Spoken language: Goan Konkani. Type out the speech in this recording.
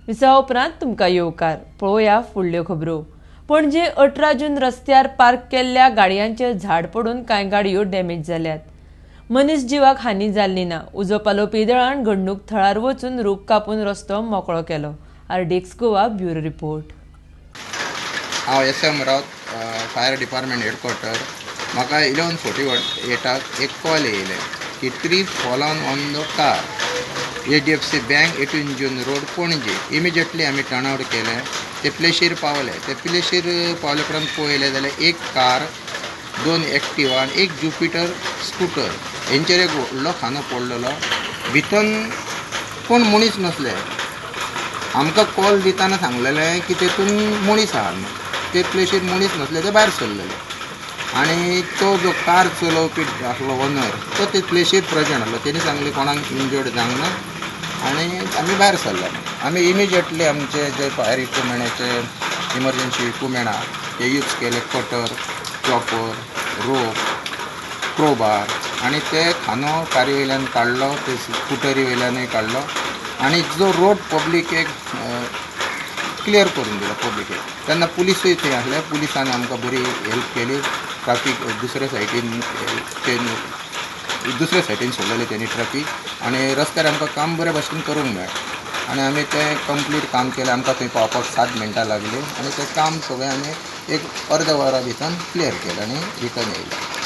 विसवा उपरांत तुमकां येवकार. पळोवया फुडल्यो खबरो. पणजे 18 जून रस्त्यार पार्क केल्ल्या गाडयांचेर झाड पडून कांय गाडयो डॅमेज जाल्यात. मनीस जिवाक हानी जाल्ली ना. उजो पालोवपी दळान घडणूक थळार वचून रूख कापून रस्तो मोकळो केलो. RDX Goa bureau report. हांव S M Raut, fire department headquarter. म्हाका 11:48 एक कॉल येयलें की tree fallen on the car, HDFC Bank, 18 June Road, Panaji. Immediately आमी टर्न आवट केलें, ते प्लेशीर पावले. ते प्लेशीर पावले उपरांत पळयलें जाल्यार एक कार, दोन एक्टिवा आनी एक ज्युपिटर स्कुटर हेंचेर एक व्हडलो खांदो पडलेलो. भितन कोण मनीस नासले. आमकां कॉल दितना सांगलेलें की तेतून मनीस आहा म्हणून. ते प्लेशीर मनीस नासले, ते भायर सरलेले आनी तो जो कार चलोवपी आसलो ओनर, तो ते प्लेशीर प्रेजंट आसलो. तेणी सांगलें कोणाक इंजर्ड जावंक ना आनी आमी भायर सरले. आमी इमिजिएटली आमचे जे फायर इक्विपमेंटाचे इमर्जन्सी इक्विपमेंट आहा ते यूज केले, कटर, चॉपर, रोप, क्रोबार, आनी ते खांदो कारी वयल्यान काडलो, ते स्कुटरी वयल्यानूय काडलो आनी जो रोड पब्लिकेक क्लियर करून दिलो पब्लिकेक. तेन्ना पुलिसूय थंय आसले. पुलिसान आमकां बरी हेल्प केली. ट्राफीक दुसऱ्या सायडीन, ते दुसऱ्या सायडीन सोडलेले तेणी ट्राफीक आनी रस्त्यार आमकां काम बरे भाशेन करूंक मेळ्ळें आनी आमी तें कंप्लीट काम केलें. आमकां थंय पावपाक 7 मिनटां लागलीं आनी तें काम सगळें आमी एक अर्द वरा भितर क्लियर केलें आनी रिटर्न येयले.